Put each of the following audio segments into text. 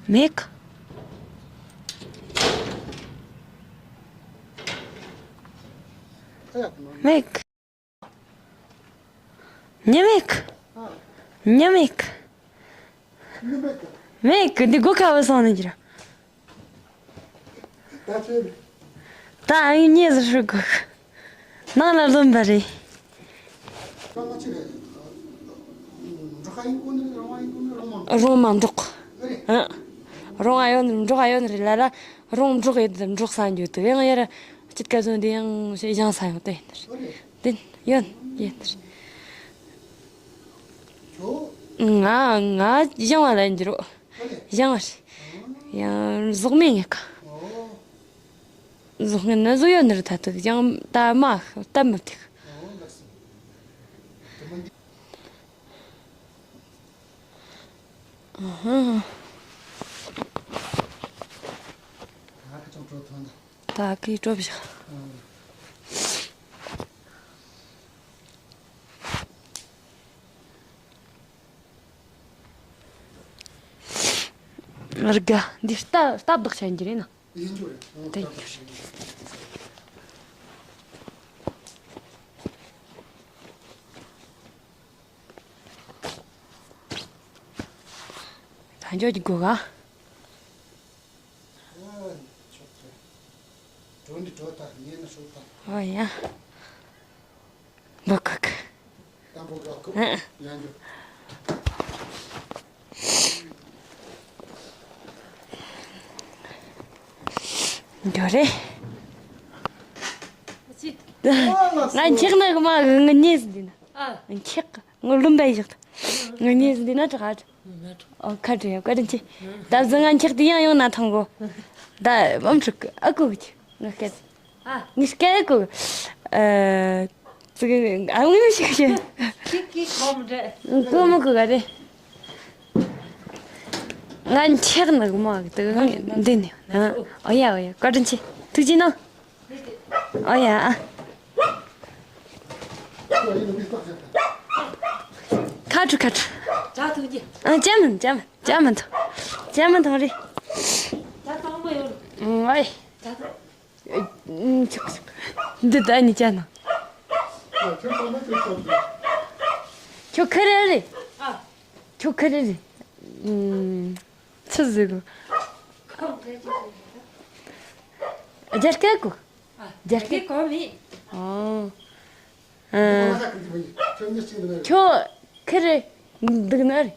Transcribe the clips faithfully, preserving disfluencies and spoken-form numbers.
མེད་གི། མེད་གི། ཉི་མེད་གི། ཉི་མེད་གི། མེད་གི། འདི་སྒོ་ཁ་བུད་སོང་ནི་འགྱུར། ད་ཚེ་རེད། ད་ཨ་ཡུ་ཉེ་ཟིག་ཧྲུག་གི། ནང་ལ་ལོན་པ་རེད། རོང་མ་འབྲོག་ཨ། རོང་ཨ་ཡོད་ནི་འབྲོག་ཨ་ཡོད་ནི་རེད་ལ་ལ། རོང་འབྲོག་ཡོད་དེ་འབྲོག་ས་འགྱོ་དེ་ཡང་ཡར་སྐྱིད་ཀ་བཟོ་འདི་ཡང་ཞེ་ཞང་ས་ཡོད་དེ་ཡིན་ནི་རེད། དེ་ཡོད་ཡོད་ནི་རེད། ང་ང་ཞང་བ་ལ་འགྱུར་རོ། ཞང་བ་རེད། ཡང་ཟོག་མེད་ངེད་ཀ། ཟོག་ངན་ན་ཟོག་ཡོད་ནི་རེད། ད་དུ་ཡང་ད་མ་སྟབས་མི་ཐིག། ཨ་ཧ། ད་གི་གྲོ་བཞག། རྒ་འདི་རྟ་རྟ་བདག་ཆ་འགྱུར་ཡིན་ན། ཡིན་རྒྱུ་རེད། དེ་ཡིན་རྒྱུ་རེད། ད་འཇོག་གི་དགོས་ག། ཨོ་ཡ། འབུ་ཁུག་ཨ། འགྱོ་རེ། ང་འཁྱག་ན་གི་མ་གི་ངི་ཉེས་འདི་ན། ཨ། འཁྱག་གི་ངི་ལུམ་པའི་བཞག་ད། ངི་ཉེས་འདི་ན་དྲག་ཨ། ཨོ་ཁ་བྲལ་ཡོད་བཀའ་དྲིན་ཆེ། ད་བཟི་ང་འཁྱག་དེ་ཡང་ཡོང་ན་ཐང་གོ། ད་མམ་ཕྲུག་ཨ་ཀུ་གི་ཆེ་ང་སྐད། ཨ། ངི་སྐད་ཨ་ཀུ། ཨ། ཙི་གི་ཨ་ངི་ཞིག་ཞེ། ཁྱི་ཁྱི་ཁོམ་རེད། ཀུ་མོ་ཀུ་ག་རེད། ང་འཁྱག་ནི་གི་མ་གི་དུ་འདི་ནི། ཨོ་ཡ་ཨོ་ཡ་བཀའ་དྲིན་ཆེ། ཐུགས་རྗེ་གནང་། ཨོ་ཡ་ཨ། ཁ་ཁྲུ་ཁ་ཁྲུ། ཇ་ཐུག་རྒྱུ། ཨ་ཇ་མིན་ཇ་མིན་ཇ་མིན་ཐོང་། ཇ་མིན་ཐོང་རེད། ཇ་དང་པོ་ཡོད། ཨོ་ཡ། ཇ་དང་། ཨུམ་ཆུག་ཆུག་འདི་ད་ནི་ཅན། ཁྱོད་ཁ་རེ་རེད། ཨ། ཁྱོད་ཁ་རེ་རེད། ཨུམ་ཆི་ཟིག་གོ། རྒྱ་སྐད་གོ། རྒྱ་སྐད་གོ་མི། ཨོ། ཁྱོད་ཁེར་འདུག་ན་རེད།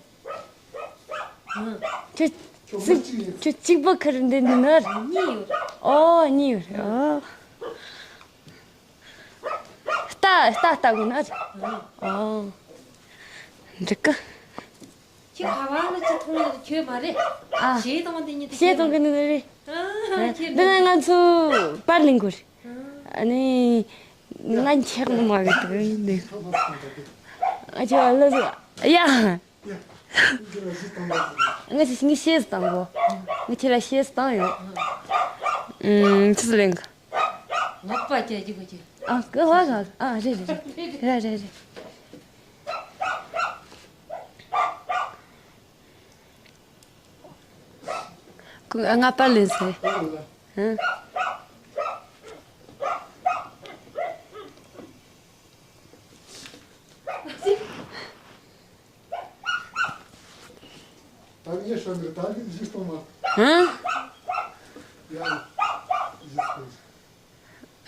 ཁྱོད་ཁྱོད་གཅིག་པོ་ཁེར་འདུག་ན་རེད། ཨོ་གཉིས་ཡོད། ཨོ། རྟ་རྟ་རྟ་དགོས་ན་རེད། ཨོ། འགྲིག་གི། ཁྱེད་ག་བ་ལ་ཅི་མཐོང་ཡོད་ཁྱོད་མ་རེད། ཨ། ཞེས་དང་དེ་ཉིད་དེ་ཞེས་དང་གི་ནི་རེད། ཨ། ཁྱེད་འདི་ན་ང་ཚོ་པར་ལེན་དགོས་རེད། ཨ་ནི། ང་འཁྱག་ནི་མ་གི་དུ་འདི། ཨ་ཅེ་བ་ལ་ཟི་ཡ། ང་ཅི་ངི་ཤེས་དང་གོ། ངི་ཁྱེད་ལ་ཤེས་དང་ཡོད། ཨུམ་ཆི་ཟི་ལེན་གི། ལག་པ་བཅད་ཀྱི་གོ་ཅི། ཨ་ཀི་ཧ་ག་ཨ་རེད་རེད་རེད་རེད་རེད། ཀུ་ང་པར་ལེན་སོང་། ཧུ། ད་ངས་ཤོད་ནས་ད་གི་གཞི་གཏོང་མ། ཧུ། ཡ། གཞི་གཏོང་།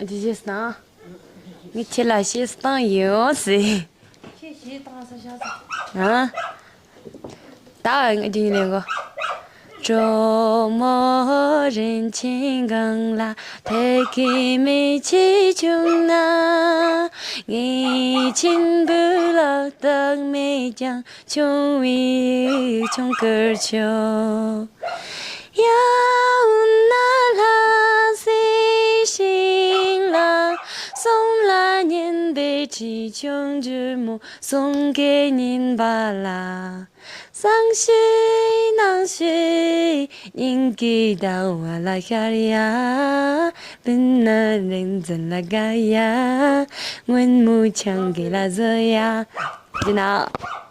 ཨ་ཅེ་ཞེས་དང་། ངས་ཁྱེད་ལ་ཞེས་དང་ཡོད་ཟེར། ཁྱེད་ཞེས་དང་ས་ཤ་ཟེར། ཨ། ད་ང་ཅིག་ལེན་གོ། དེ་ན།